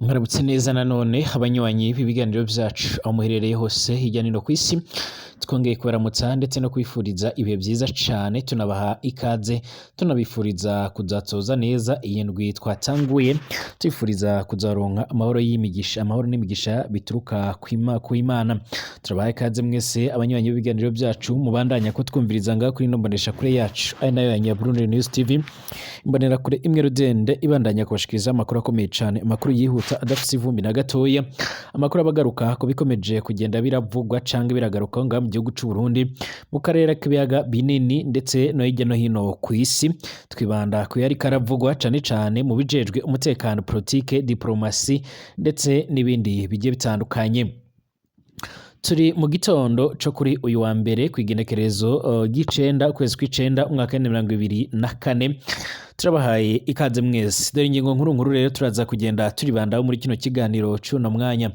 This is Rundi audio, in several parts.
Mwaramutse neza nanone abanywanyi b'ibiganiro vyacu aho muherereye hose hirya no hino kw'isi, twongeye kubaramutsa ndetse no kwifuriza ibihe vyiza cane, tunabaha ikaze tunabifuriza kuzatoza neza iyi ndwi twatanguye, twifuriza kuzaronka amahoro y'imigisha, amahoro n'imigisha bituruka kw'Imana. Turabaha ikaze mwese abanywanyi b'ibiganiro vyacu mubandanya kutwumviriza ngaho kuri ino mboneshakure yacu ari nayo ya Burundi News TV, imbonerakure imwe rudende ibandanya kubashikiriza amakuru akomeye cane, amakuru yihuta adafise ivumbi na gatoya, amakuru abagaruka ku bikomeje kugenda biravugwa canke biragaruka ngaha mu gihugu c'u Burundi, mu karere k'ibiyaga binini ndetse no hirya no hino kw'isi. Twibanda ku yariko aravugwa cane cane mu bijejwe umutekano, politike, diplomasi ndetse n'ibindi bigiye bitandukanye. Turi mu gitondo co kuri uyu wa mbere kw'igenekerezo ry'icenda ukwezi kw'icenda umwaka w'ibihumbi 2024. Turabahaye ikaze mwese. Dore ingingo nkuru nkuru rero turaza kugenda turibandaho muri kino kiganiro c'uno mwanya.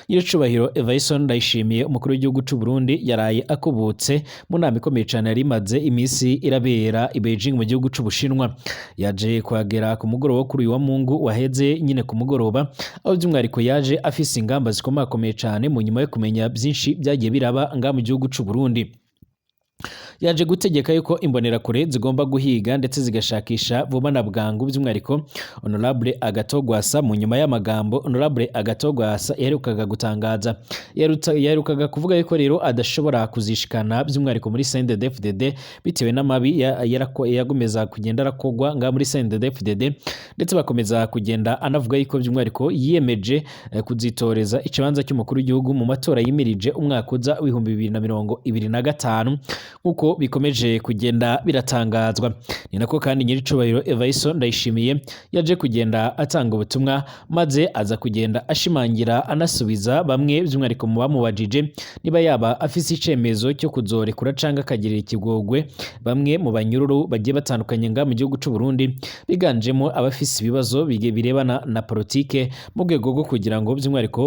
Nyiricubahiro Evariste Ndayishimiye, umukuru w'igihugu c'u Burundi, yaraye akubutse mu nama ikomeye cane yari imaze imisi irabera i Beijing mu gihugu c'Ubushinwa. Yaje kuhagera ku mugoroba wo kuri uyu wa Mungu waheze nyine ku mugoroba, aho by'umwihariko yaje afise ingamba zikomakomeye cane mu nyuma yo kumenya vyinshi vyagiye biraba ngaha mu gihugu c'u Burundi. Yaje gutegeka yuko imbonerakure zigomba guhiga ndetse zigashakisha vuba na bwangu by'umwihariko Honorable Agathon Rwasa, mu nyuma y'amagambo Honorable Agathon Rwasa yaherukaga gutangaza. Yaherukaga kuvuga yuko rero adashobora kuzishikana by'umwihariko muri CNDD-FDD bitewe n'amabi yagomeza kugenda arakogwa ngaha muri CNDD-FDD, ndetse bakomeza kugenda anavuga yuko by'umwihariko yiyemeje kuzitoreza ikibanza cy'umukuru w'igihugu mu matora yimirije umwaka uza w'2025, nk'uko bikomeje kugenda biratangazwa. Ni nako kandi Nyiricubahiro Evariste Ndayishimiye yaje kugenda atanga ubutumwa, maze aza kugenda ashimangira anasubiza bamwe by'umwihariko mu bamubajije niba yaba afise icemezo cyo kuzorekura canke akagirira ikigogwe bamwe mu banyururu bagiye batandukanye ngaha mu gihugu c'u Burundi, biganjemo abafise ibibazo birebana na politike, mu rwego rwo kugira ngo by'umwihariko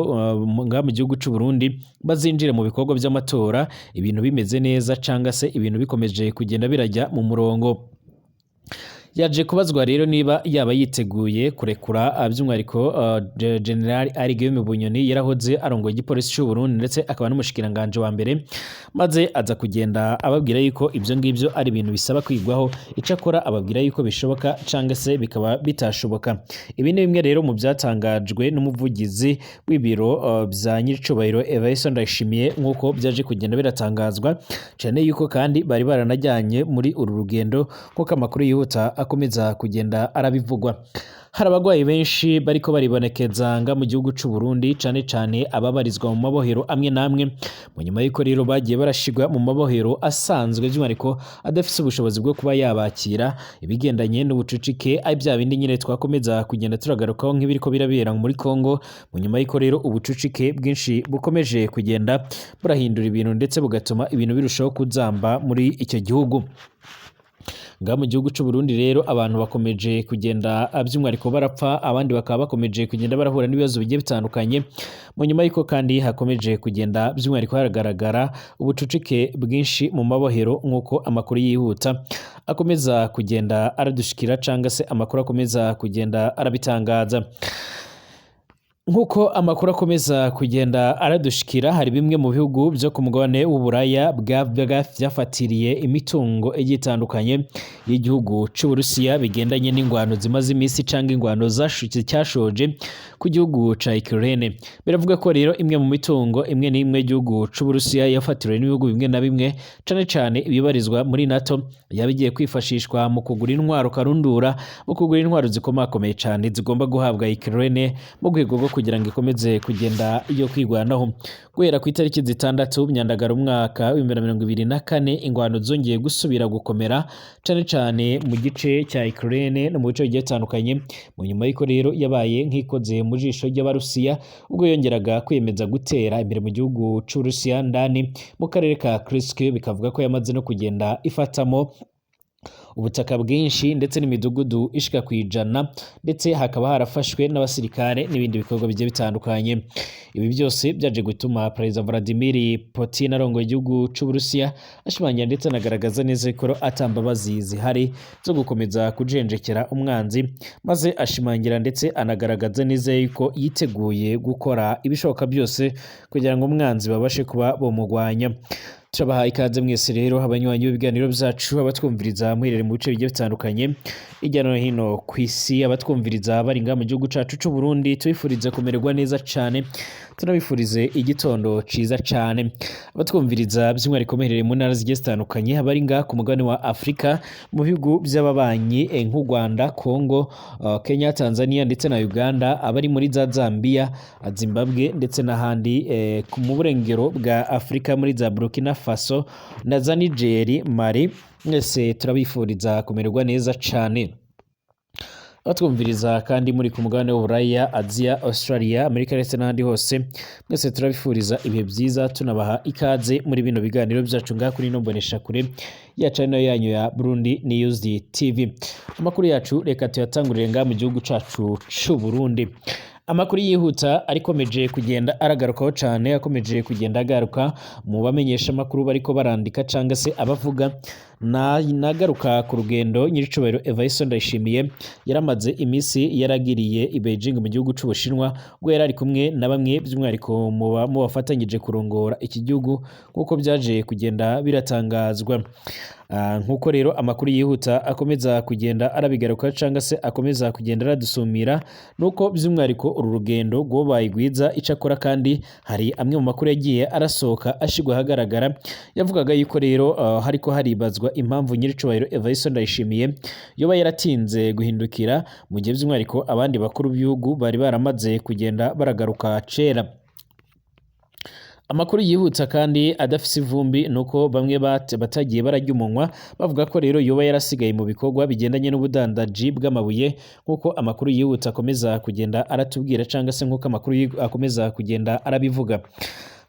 ngaha mu gihugu c'u Burundi bazinjire mu bikorwa vy'amatora ibintu bimeze neza canga se ibintu bikomeje kugenda birajya mu murongo. Yaje kubazwa rero niba yaba yiteguye kurekura by'umwihariko General Guillaume Bunyoni yarahoze arongoye igipolisi c'u Burundi ndetse akaba n'umushikiranganje wa mbere, maze aza kugenda ababwira yuko ibyo ngibyo ari ibintu bisaba kwigwaho, icakora ababwira yuko bishoboka canga se bikaba bitashoboka. Ibi ni bimwe rero mu byatangajwe n'umuvugizi w'ibiro bya Nyiricubahiro Evariste Ndayishimiye, nk'uko byaje kugenda biratangazwa cyane yuko kandi bari baranajyanye muri uru rugendo, nk'uko amakuru yihuta akomeza kugenda arabivugwa. Hari abagwayi benshi bariko baribonekeza nga mu gihugu c'u Burundi, cane cane ababarizwa mu mabohero amwe n'amwe, mu nyuma y'uko rero bagiye barashigwa mu mabohero asanzwe by'umwihariko adafise ubushobozi bwo kuba yabakira, ibigendanye n'ubucucike ari bya bindi nyine twakomeza kugenda turagarukaho nk'ibiriko birabera muri Kongo, mu nyuma y'uko rero ubucucike bwinshi bukomeje kugenda burahindura ibintu ndetse bugatuma ibintu birushaho kuzamba muri icyo gihugu. Ngaha mu gihugu c'u Burundi rero abantu bakomeje kugenda by'umwihariko barapfa, abandi bakaba bakomeje kugenda barahura n'ibibazo bigiye bitandukanye, mu nyuma y'uko kandi hakomeje kugenda by'umwihariko hagaragara ubucucike bwinshi mu mabohero, nk'uko amakuru yihuta akomeza kugenda aradushikira canga se amakuru akomeza kugenda arabitangaza. Nk'uko amakuru akomeza kugenda aradushikira, hari bimwe mu bihugu byo ku mugabane w'Uburaya vyafatiriye imitungo igiye itandukanye y'igihugu c'Uburusiya bigendanye n'ingwano zimaze imisi canke ingwano cyashoje ku gihugu ca Ukraine. Biravuga ko rero imwe mu mitungo imwe n'imwe y'igihugu c'Uburusiya yafatiriwe n'ibihugu bimwe na bimwe, cane cane ibibarizwa muri NATO, yaba igiye kwifashishwa mu kugura intwaro karundura, mu kugura intwaro zikomakomeye cane zigomba guhabwa Ukraine mu rwego rwo kugira ngo ikomeze kugenda iyo kwigwanaho. Guhera ku itariki 6 Myandagaro umwaka w'2024, ingwano zongeye gusubira gukomera cane cane mu gice cya Ukraine no mu bice bigiye bitandukanye, mu nyuma y'uko rero yabaye nk'ikoze mu jisho ry'Abarusiya ubwo yongeraga kwiyemeza gutera imbere mu gihugu c'Uburusiya ndani mu karere ka Kursk, bikavuga ko yamaze no kugenda ifatamo ubutaka bwinshi ndetse n'imidugudu ishika 100, ndetse hakaba harafashwe n'abasirikare n'ibindi bikorwa bigiye bitandukanye. Ibi byose byaje gutuma Perezida Vladimir Putin arongoye igihugu c'Uburusiya ashimangira ndetse anagaragaza neza ko ata mbabazi zihari zo gukomeza kujenjekera umwanzi, maze ashimangira ndetse anagaragaza neza yuko yiteguye gukora ibishoboka byose kugira ngo umwanzi babashe kuba bomugwanya. Turabaha ikaze mwese rero abanywanyi b'ibiganiro byacu, abatwumviriza muherere mu bice bigiye bitandukanye hirya no hino ku isi, abatwumviriza bari ngaha mu gihugu cacu c'u Burundi, tubifurize kumererwa neza cane, tunabifurize igitondo ciza cane. Abatwumviriza by'umwihariko muherereye mu ntara zigiye zitandukanye, abari ngaha ku mugabane wa Afurika mu bihugu by'ababanyi nk'u Rwanda, Congo, Kenya, Tanzania ndetse na Uganda, abari muri za Zambia, Zimbabwe ndetse n'ahandi mu burengero bwa Afurika muri za Burkina Faso na za Niger, Mali, mwese turabifuriza kumererwa neza cane. Abatwumviriza kandi muri ku mugabane w'Uburaya, Aziya, Australia, Amerika ndetse n'ahandi hose, mwese turabifuriza ibihe byiza, tunabaha ikaze muri bino biganiro byacu ngaha kuri ino mboneshakure yacu ari nayo yanyu ya Burundi News TV. Amakuru yacu reka tuyatangurire ngaha mu gihugu cacu c'u Burundi. Amakuru yihuta arikomeje kugenda aragarukaho cane, akomeje kugenda agaruka mu bamenyesha amakuru bariko barandika canga se abavuga nagaruka ku rugendo nyiricubahiro Evariste Ndayishimiye yaramaze imisi yaragiriye i Beijing mu gihugu c'Ubushinwa, ubwo yari ari kumwe na bamwe by'umwihariko mu bafatanyije kurongora iki gihugu nk'uko byaje kugenda biratangazwa. Nk'uko rero amakuru yihuta akomeza kugenda arabigaruka canga se akomeza kugenda aradusumira, nuko by'umwihariko uru rugendo rwobaye rwiza. Icakora kandi hari amwe mu makuru yagiye arasohoka ashigwa ahagaragara yavugaga yuko rero hariko haribazwa impamvu nyiricubahiro Evariste Ndayishimiye yoba yaratinze guhindukira, mu gihe by'umwihariko abandi bakuru b'ibihugu bari baramaze kugenda baragaruka cera. Amakuru yihutsa kandi adafise ivumbi nuko bamwe batagiye bararya umunwa bavuga ko rero yoba yarasigaye mu bikorwa bigendanye n'ubudandaji bw'amabuye, nk'uko amakuru yihuta akomeza kugenda aratubwira canga se nk'uko amakuru akomeza kugenda arabivuga.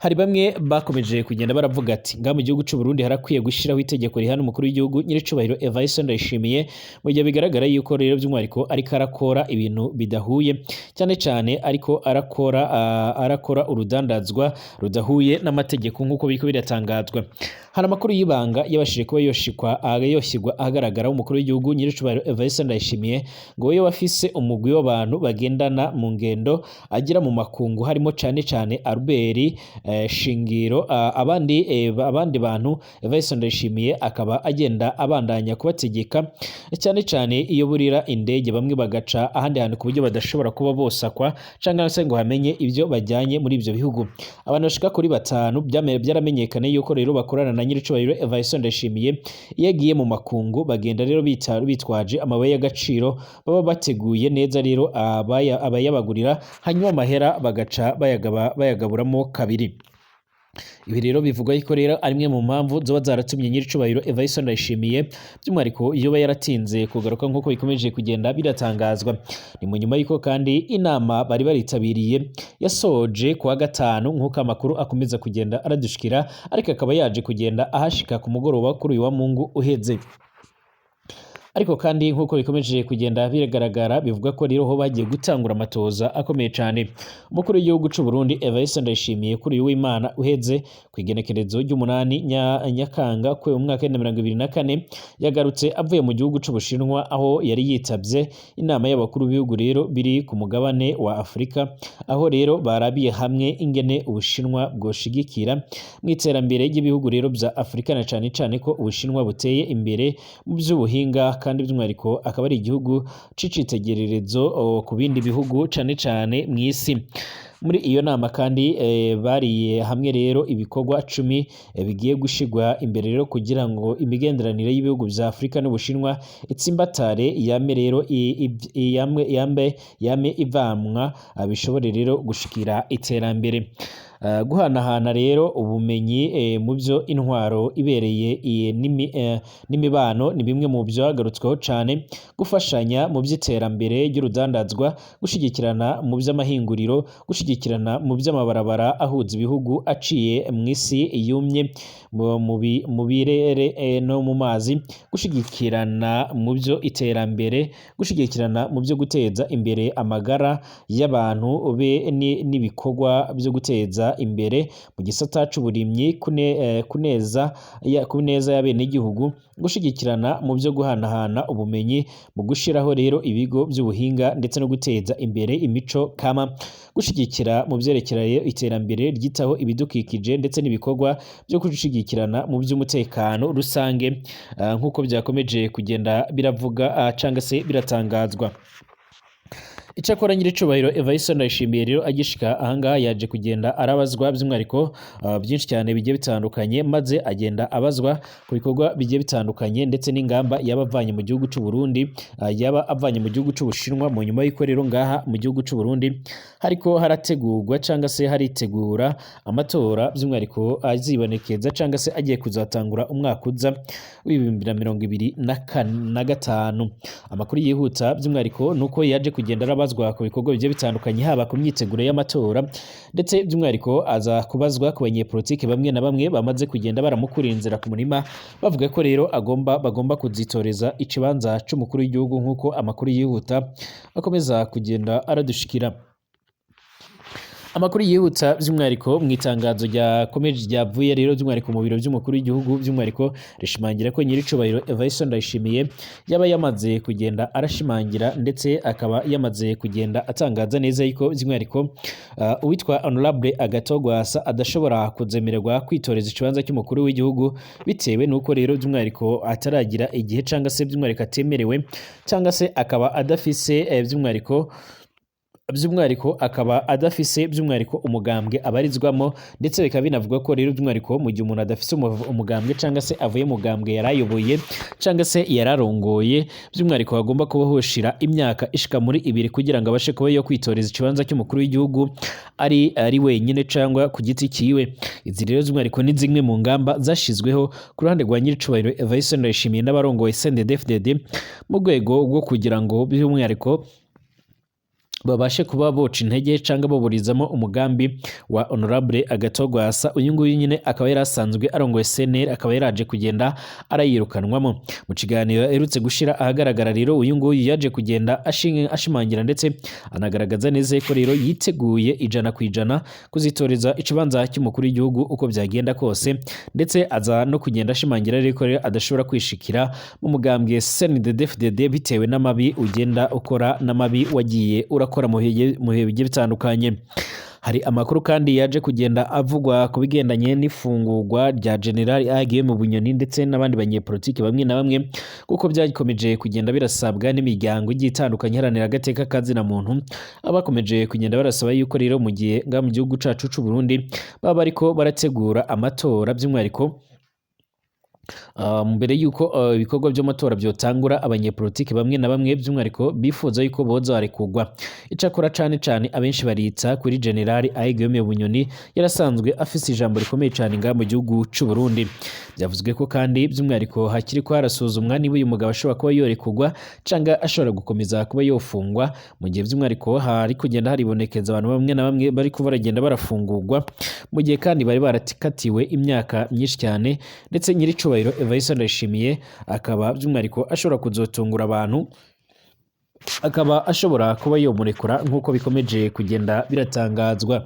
Hari bamwe bakomeje kugenda baravuga ati ngaha mu gihugu c'u Burundi harakwiye gushiraho itegeko rihana umukuru w'igihugu nyiricubahiro Evariste Ndayishimiye, mu gihe bigaragara yuko rero by'umwihariko ariko arakora ibintu bidahuye, cyane cyane ariko arakora urudandazwa rudahuye n'amategeko nk'uko biriko biratangazwa. Hari amakuru y'ibanga yabashije kuba yoshyirwa ahagaragara umukuru w'igihugu nyiricubahiro Evariste Ndayishimiye ngo we wafise umugwi w'abantu bagendana mu ngendo agira mu makungu, harimo cane cane Albert Shingiro, abandi bantu Evariste Ndayishimiye akaba agenda abandanya kubategeka, cyane cyane iyo burira indege bamwe bagaca ahandi hantu ku buryo badashobora kuba bosakwa cyangwa se ngo hamenye ibyo bajyanye muri ibyo bihugu. Abantu bashika kuri 5 byaramenyekanye yuko rero bakorana na nyiricubahiro Evariste Ndayishimiye iyo agiye mu makungu, bagenda rero bitwaje amabuye y'agaciro baba bateguye neza rero abayabagurira, hanyuma amahera bagaca bayagaburamo kabiri. Ibi rero bivugwa yuko rero ari imwe mu mpamvu zoba zaratumye nyiricubahiro Evariste Ndayishimiye by'umwihariko yoba yaratinze kugaruka nk'uko bikomeje kugenda biratangazwa. Ni mu nyuma y'uko kandi inama bari baritabiriye yasoje kuwa gatanu nk'uko amakuru akomeza kugenda aradushikira, ariko akaba yaje kugenda ahashika ku mugoroba kuri uyu wa Mungu uheze. Ariko kandi nk'uko bikomeje kugenda biragaragara, bivuga ko rero ho bagiye gutangura amatoza akomeye cyane. Umukuru w'igihugu c'u Burundi Evariste Ndayishimiye kuri uyu w'Imana uheze ku igenekerezo ry'umunani Nyakanga kwe mu mwaka wa 2024 yagarutse avuye mu gihugu c'Ubushinwa aho yari yitavye inama y'abakuru b'ibihugu rero biri ku mugabane wa Afurika, aho rero barabiye hamwe ingene Ubushinwa bwoshigikira mu iterambere ry'ibihugu rero vya Afurika, na cane cane ko Ubushinwa buteye imbere mu vy'ubuhinga kandi by'umwihariko akaba ari igihugu c'icitegererezo ku bindi bihugu cane cane mw'isi. Muri iyo nama kandi bariye hamwe rero ibikorwa 10 bigiye gushigwa imbere rero kugira ngo imigenderanire y'ibihugu vya Afurika n'Ubushinwa itsimbatare, yame rero yame ivamwa, bishobore rero gushikira iterambere. Guhanahana rero ubumenyi mu byo intwaro ibereye n'imibano ni bimwe mu byagarutsweho cane, gufashanya mu by'iterambere ry'urudandazwa, gushigikirana mu by'amahinguriro, gushigikirana mu by'amabarabara ahuza ibihugu aciye mw'isi yumye, mu birere no mu mazi, gushigikirana mu byo iterambere, gushigikirana mu byo guteza imbere amagara y'abantu be n'ibikorwa byo guteza imbere mu gisata c'uburimyi, kuneza y'abenegihugu, gushigikirana mu byo guhanahana ubumenyi, mu gushiraho rero ibigo by'ubuhinga ndetse no guteza imbere imico kama, gushigikira mu vyerekeranye iterambere ryitaho ibidukikije ndetse n'ibikorwa byo gushigikirana mu by'umutekano rusange, nk'uko byakomeje kugenda biravuga cangwa se biratangazwa. Icakora nyiricubahiro Evariste Ndayishimiye rero agishika ahangaha yaje kugenda arabazwa by'umwihariko byinshi cyane bigiye bitandukanye, maze agenda abazwa ku bikorwa bigiye bitandukanye ndetse n'ingamba yaba avanye mu gihugu c'u Burundi, yaba avanye mu gihugu c'u Bushinwa, mu nyuma y'uko rero ngaha mu gihugu c'u Burundi hariko harategurwa cangwa se haritegura amatora by'umwihariko azibonekeza cangwa se agiye kuzatangura umwaka uza w'2025. Amakuru yihuta by'umwihariko nuko yaje kugenda arabazwa ku bikorwa bigiye bitandukanye, haba ku myiteguro y'amatora, ndetse by'umwihariko aza kubazwa ku banyepolitike bamwe na bamwe bamaze kugenda baramukura inzira ku murima, bavuga ko rero bagomba kuzitoreza ikibanza c'umukuru w'igihugu, nk'uko amakuru yihuta akomeza kugenda aradushikira. Amakuru yihuta by'umwihariko mu itangazo ryakomeje ryavuye rero by'umwihariko mu biro by'umukuru w'igihugu, by'umwihariko rishimangira ko nyiricubahiro Evariste Ndayishimiye yaba yamaze kugenda arashimangira ndetse akaba yamaze kugenda atangaza neza yuko by'umwihariko uwitwa Honorable Agathon Rwasa adashobora kuzemererwa kwitoreza ikibanza cy'umukuru w'igihugu, bitewe nuko rero by'umwihariko ataragira igihe cangwa se by'umwihariko atemerewe cangwa se akaba adafise by'umwihariko akaba adafise by'umwihariko umugambwe abarizwamo, ndetse bikaba binavuga ko rero by'umwihariko mu gihe umuntu adafise umugambwe cangwa se avuye mugambwe yarayoboye cangwa se yararongoye, by'umwihariko agomba kuba hoshira imyaka ishika muri 2 kugira ngo abashe kuba yo kwitoreza ikibanza cy'umukuru w'igihugu ari wenyine cangwa ku giti ciwe. Izi rero by'umwihariko ni zimwe mu ngamba zashizweho ku ruhande rwa nyiricubahiro Evariste Ndayishimiye n'abarongoye CNDD-FDD mu rwego rwo kugira ngo by'umwihariko babashe kuba boca intege cangwa baburizamo umugambi wa Honorable Agathon Rwasa. Uyu nguyu nyine akaba yarasanzwe arongoye CNL, akaba yaraje kugenda arayirukanwamo. Mu kiganiro aherutse gushira ahagaragara rero uyu nguyu yaje kugenda ashimangira ndetse anagaragaza neza ko rero yiteguye 100% kuzitoreza ikibanza cy'umukuru w'igihugu uko byagenda kose, ndetse aza no kugenda ashimangira rero ko adashobora kwishikira mu mugambwe CNDD-FDD bitewe n'amabi ugenda ukora n'amabi wagiye urakora mu bihe bigiye bitandukanye. Hari amakuru kandi yaje kugenda avugwa ku bigendanye n'ifungurwa rya General Agiye mu Bunyoni ndetse n'abandi banyepolitike bamwe na bamwe, kuko byakomeje kugenda birasabwa n'imiryango igiye itandukanye iharanira agateka kazina muntu, abakomeje kugenda barasaba yuko rero mu gihe nga mu gihugu cacu c'u Burundi baba bariko barategura amatora by'umwihariko mbere yuko ibikorwa by'amatora byotangura, abanyepolitike bamwe na bamwe by'umwihariko bifuza yuko boza barekugwa. Icakora cane cane abenshi baritsa kuri General Aigome Bunyoni yarasanzwe afise ijambo rikomeye cane nga mu gihugu c'u Burundi. Byavuzwe ko kandi by'umwihariko hakiri ko harasuzumwa niba uyu mugabo ashobora kuba yorekugwa canga ashobora gukomeza kuba yofungwa, mu gihe by'umwihariko hari kugenda haribonekeza abantu bamwe na bamwe bari kuba baragenda barafungurwa, mu gihe kandi bari barakatiwe imyaka myinshi cyane, ndetse nyiricubahiro Evariste Ndayishimiye akaba by'umwihariko ashobora kuzotungura abantu, akaba ashobora kuba yomurekura nk'uko bikomeje kugenda biratangazwa.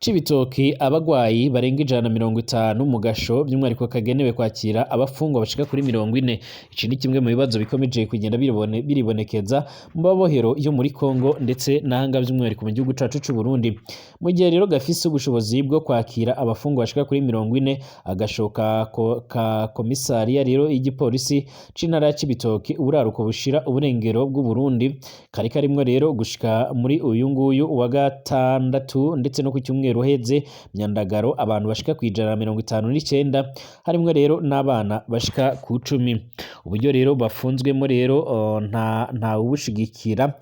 Cibitoki abagwayi barenga 150 mu gasho by'umwihariko kagenewe kwakira abafungwa bashika kuri 40. Iki ni kimwe mu bibazo bikomeje kugenda biribonekeza mu mabohero yo muri Kongo ndetse n'ahanga by'umwihariko mu gihugu cacu c'u Burundi. Mu gihe rero gafise ubushobozi bwo kwakira abafungwa bashika kuri 40, agasho ka komisariya rero y'igipolisi c'intara ya Cibitoki uburaruko bushira uburengero bw'u Burundi kari karimwo rero gushika muri uyu nguyu wa gatandatu ndetse no ku cyumweru cyumweru uheze Myandagaro abantu bashika ku 159, harimwo rero n'abana bashika ku 10. Uburyo rero bafunzwemo rero nta ubushigikira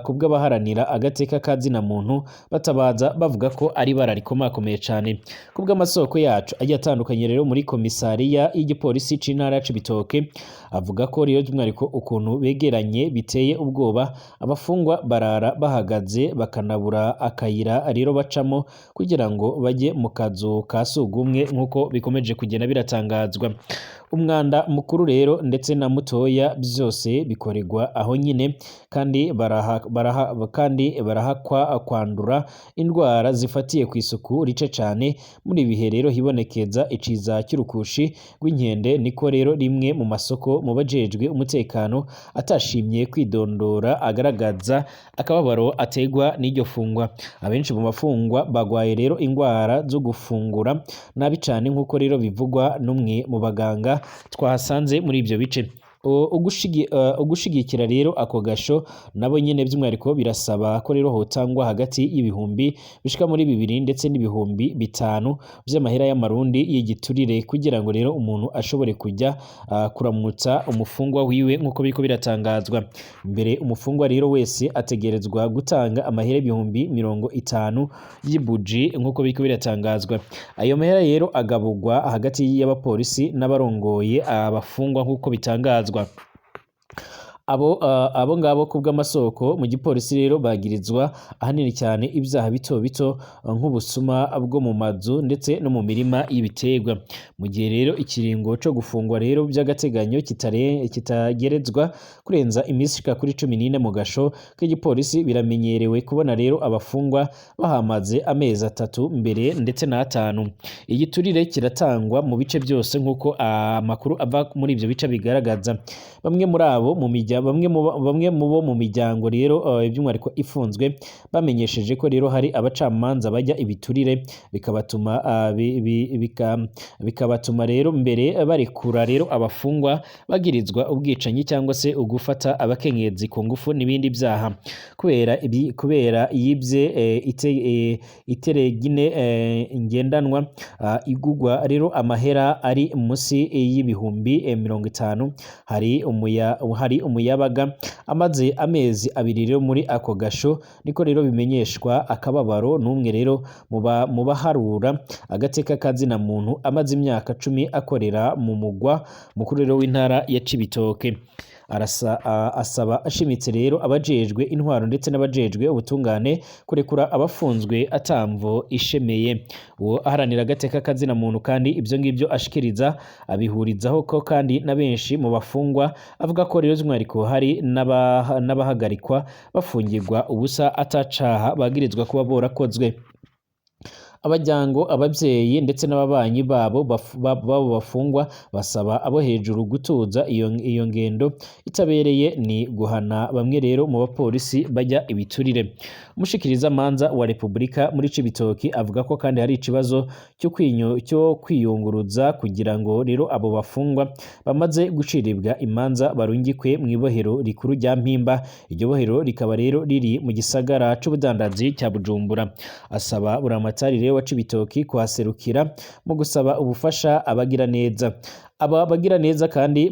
kubw'abaharanira agateka ka zina muntu, batabaza bavuga ko ari bara rikomakomeye cane. Kubw'amasoko yacu agiye atandukanye rero muri komisariya y'igipolisi c'intara ya Cibitoke, avuga ko rero by'umwihariko ukuntu begeranye biteye ubwoba. Abafungwa barara bahagaze, bakanabura akayira rero bacamo kugira ngo bajye mu kazu ka sugumwe, nk'uko bikomeje kugenda biratangazwa. Umwanda mukuru rero ndetse na mutoya byose bikorerwa aho nyine, kandi barahakwa kwandura indwara zifatiye ku isuku rice cane. Muri ibihe rero hibonekeza iciza cy'urukushi rw'inkende, niko rero rimwe mu masoko mu bajejwe umutekano atashimye kwidondora agaragaza akababaro ategwa n'iryo fungwa. Abenshi mu bafungwa bagwaye rero indwara zo gufungura nabi cane, nk'uko rero bivugwa n'umwe mu baganga twahasanze muri ibyo bice. Ugushigikira rero ako gasho nabo nyene by'umwihariko birasaba ko rero hotangwa hagati y'ibihumbi bishika muri 2 ndetse n'5,000 vy'amahera y'amarundi y'igiturire, kugira ngo rero umuntu ashobore kujya kuramutsa umufungwa wiwe, nk'uko biriko biratangazwa. Mbere umufungwa rero wese ategerezwa gutanga amahera 50,000 y'ibuji, nk'uko biriko biratangazwa. Ayo mahera rero agaburwa hagati y'abapolisi n'abarongoye abafungwa, nk'uko bitangazwa. Abo ngabo kubw'amasoko mu gipolisi rero bagirizwa ahanini cyane ibyaha bito bito, nk'ubusuma bwo mu mazu ndetse no mu mirima y'ibiterwa. Mu gihe rero ikiringo co gufungwa rero by'agateganyo kitagerezwa kurenza iminsi ishika kuri 14 mu gasho k'igipolisi, biramenyerewe kubona rero abafungwa bahamaze amezi 3 mbere ndetse n'atanu. Igiturire kiratangwa mu bice byose, nk'uko amakuru ava muri ibyo bice bigaragaza. Bamwe muri abo mu mirya bamwe mu bo mu miryango rero by'umwihariko ifunzwe bamenyesheje ko rero hari abacamanza bajya ibiturire, bikabatuma rero mbere barekura rero abafungwa bagirizwa ubwicanyi cyangwa se ugufata abakenyezi ku ngufu n'ibindi byaha kubera yibye iteregine ngendanwa igugwa rero amahera ari munsi y'ibihumbi 50. Hari umuyabaga amaze amezi 2 rero muri ako gasho, niko rero bimenyeshwa akababaro n'umwe rero mu baharura agateka kazina muntu amaze imyaka 10 akorera mu mugwa mukuru rero w'intara ya Cibitoke. Asaba ashimitse rero abajejwe intwaro ndetse n'abajejwe ubutungane kurekura abafunzwe atamvo ishemeye. Uwo aharanira agateka kazina muntu kandi ibyo ngibyo ashikiriza abihurizaho ko kandi na benshi mu bafungwa avuga ko rero by'umwihariko hari n'abahagarikwa bafungirwa ubusa atacaha bagirizwa kuba borakozwe. Abajyango, ababyeyi ndetse n'ababanyi babo bafungwa basaba abo hejuru gutuza iyo ngendo itabereye, ni guhana bamwe rero mu bapolisi bajya ibiturire. Umushikirizamanza wa Repubulika muri Cibitoki avuga ko kandi hari ikibazo cyo kwiyunguruza kugira ngo rero abo bafungwa bamaze guciribwa imanza barungikwe mu ibohero rikuru rya Mpimba. Iryo bohero rikaba rero riri mu gisagara c'ubudandaji cya Bujumbura. Asaba buramatari rero wa Cibitoki kuhaserukira mu gusaba ubufasha abagira neza. Aba bagira neza kandi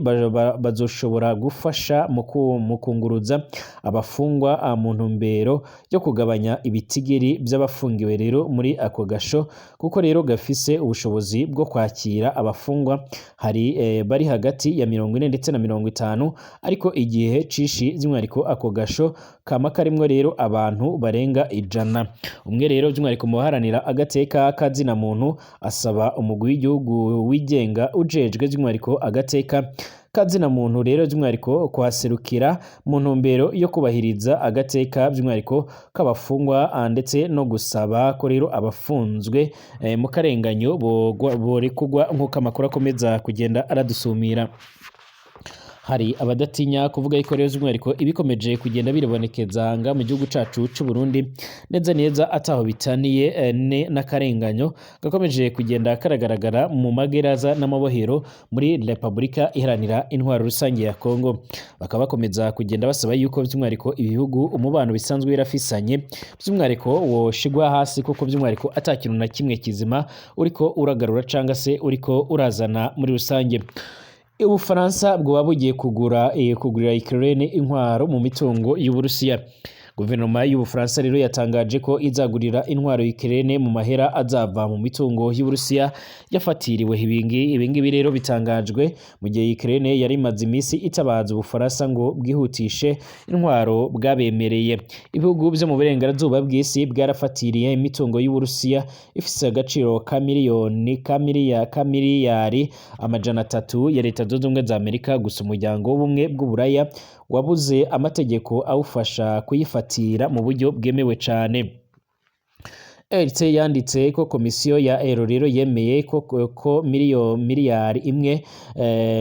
bazoshobora gufasha mu kunguruza abafungwa mu ntumbero yo kugabanya ibitigiri by'abafungiwe rero muri ako gasho, kuko rero gafise ubushobozi bwo kwakira abafungwa hari bari hagati ya 40 ndetse na 50, ariko igihe cishi by'umwihariko ako gasho kama karimwo rero abantu barenga 100. Umwe rero by'umwihariko mu baharanira agateka kazina muntu asaba umugwi w'igihugu wigenga ujejwe by'umwihariko agateka kazina muntu rero by'umwihariko kuhaserukira mu ntumbero yo kubahiriza agateka by'umwihariko k'abafungwa ndetse no gusaba ko rero abafunzwe mu karenganyo borekugwa, nk'uko amakuru akomeza kugenda aradusumira. Hari abadatinya kuvuga yuko rero by'umwihariko ibikomeje kugenda biribonekeza nga mu gihugu cacu c'u Burundi neza neza ataho bitaniye n'akarenganyo gakomeje kugenda karagaragara mu magereza n'amabohero muri Repubulika Iharanira Intwaro Rusange ya Kongo. Bakaba bakomeza kugenda basaba yuko by'umwihariko ibihugu umubano bisanzwe birafisanye by'umwihariko woshigwa hasi, kuko by'umwihariko ata kintu na kimwe kizima uriko uragarura canga se uriko urazana muri rusange. Ubufaransa bwoba bugiye kugurira Ukraine intwaro mu mitungo y'Uburusiya. Guverinoma y'Ubufaransa rero yatangaje ko izagurira intwaro Ukraine mu mahera azava mu mitungo y'Uburusiya yafatiriwe. Ibingibi rero bitangajwe mu gihe Ukraine yari imaze iminsi itabaza Ubufaransa ngo bwihutishe intwaro bwabemereye. Ibihugu vyo mu burengerazuba bw'isi bwarafatiriye imitungo y'Uburusiya ifise agaciro ka miliyoni ka miliya ka miliyari 300 ya Leta Zunze Ubumwe za Amerika. Gusa umuryango w'ubumwe bw'Uburaya wabuze amategeko awufasha kuyifatira mu buryo bwemewe cane. RT yanditse ko komisiyo ya Euro rero yemeye ko miliyari imwe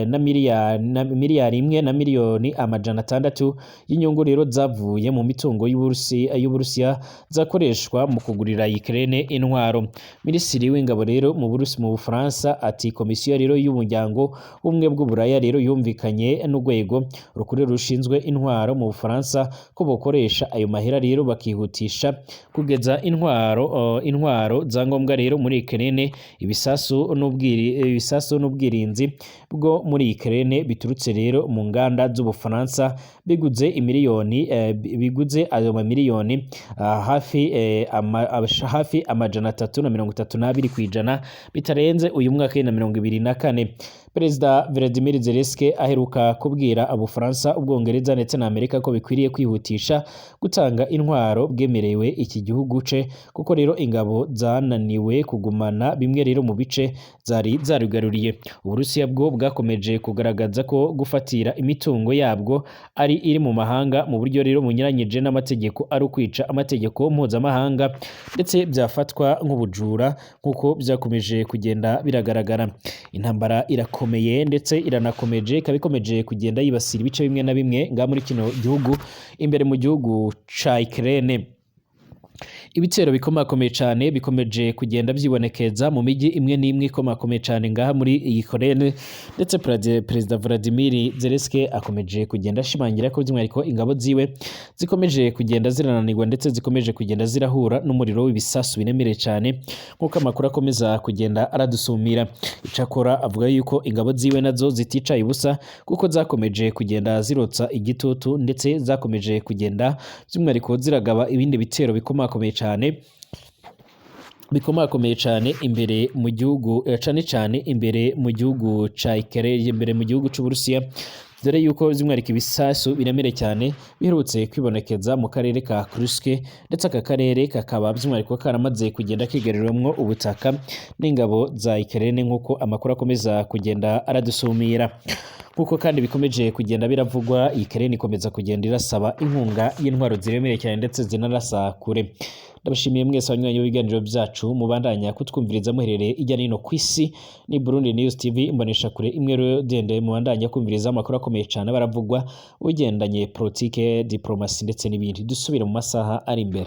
na miliyari 1 na miliyoni 600 y'inyungu rero zavuye mu mitungo y'Uburusiya zakoreshwa mu kugurira Ukraine intwaro. Minisitiri w'ingabo rero mu Burusi mu Bufaransa ati komisiyo rero y'umuryango w'ubumwe bw'Uburaya rero yumvikanye n'urwego rukuru rushinzwe intwaro mu Bufaransa ko bokoresha ayo mahera rero bakihutisha kugeza intwaro za ngombwa rero muri Ukraine, ibisasu n'ubwirinzi bwo muri Ukraine biturutse rero mu nganda z'Ubufaransa biguze imiliyoni biguze ayo mamiliyoni hafi 332% bitarenze uyu mwaka na 2024. Perezida Vladimir Zelensky aheruka kubwira Ubufaransa, Ubwongereza ndetse na Amerika ko bikwiriye kwihutisha gutanga intwaro bwemerewe iki gihugu ce, kuko rero ingabo zananiwe kugumana bimwe rero mu bice zari zarugaruriye. Uburusiya bwo bwakomeje kugaragaza ko gufatira imitungo yabwo ari iri mu mahanga mu buryo rero bunyuranyije n'amategeko ari ukwica amategeko mpuzamahanga, ndetse byafatwa nk'ubujura nk'uko byakomeje kugenda biragaragara. Intambara irakomeye ndetse iranakomeje, ikaba ikomeje kugenda yibasira ibice bimwe na bimwe nga muri kino gihugu imbere mu gihugu ca Ukraine. Ibitero bikomakomeye cane bikomeje kugenda vyibonekeza mu miji imwe n'imwe ikomakomeye cane ngaha muri Ukraine, ndetse Perezida Vladimir Zelensky akomeje kugenda ashimangira ko by'umwihariko ingabo ziwe zikomeje kugenda zirananirwa ndetse zikomeje kugenda zirahura n'umuriro w'ibisasu biremereye cane, nk'uko amakuru akomeza kugenda aradusumira. Icakora avuga yuko ingabo ziwe nazo ziticaye ubusa, kuko zakomeje kugenda zirotsa igitutu ndetse zakomeje kugenda by'umwihariko ziragaba ibindi bitero bikomakomeye cane imbere mu gihugu, cane cane imbere mu gihugu ca Ukraine, imbere mu gihugu c'Uburusiya, dore yuko by'umwihariko ibisasu biremereye cyane biherutse kwibonekeza mu karere ka Kursk, ndetse aka karere kakaba by'umwihariko karamaze kugenda kigarurirwamwo ubutaka n'ingabo za Ukraine, nk'uko amakuru akomeza kugenda aradusumira. Nkuko kandi bikomeje kugenda biravugwa, Ukraine ikomeza kugenda irasaba inkunga y'intwaro ziremereye cyane ndetse zinarasa kure. Ndabashimiye mwese abanywanyi b'ibiganiro byacu mubandanya kutwumviriza muherereye ijya nino kw'isi. Ni Burundi News TV imbonesha kure imwe rero dende mubandanya kumviriza amakuru akomeye cyane baravugwa ugendanye politike, diplomasi ndetse n'ibindi. Dusubire mu masaha ari imbere.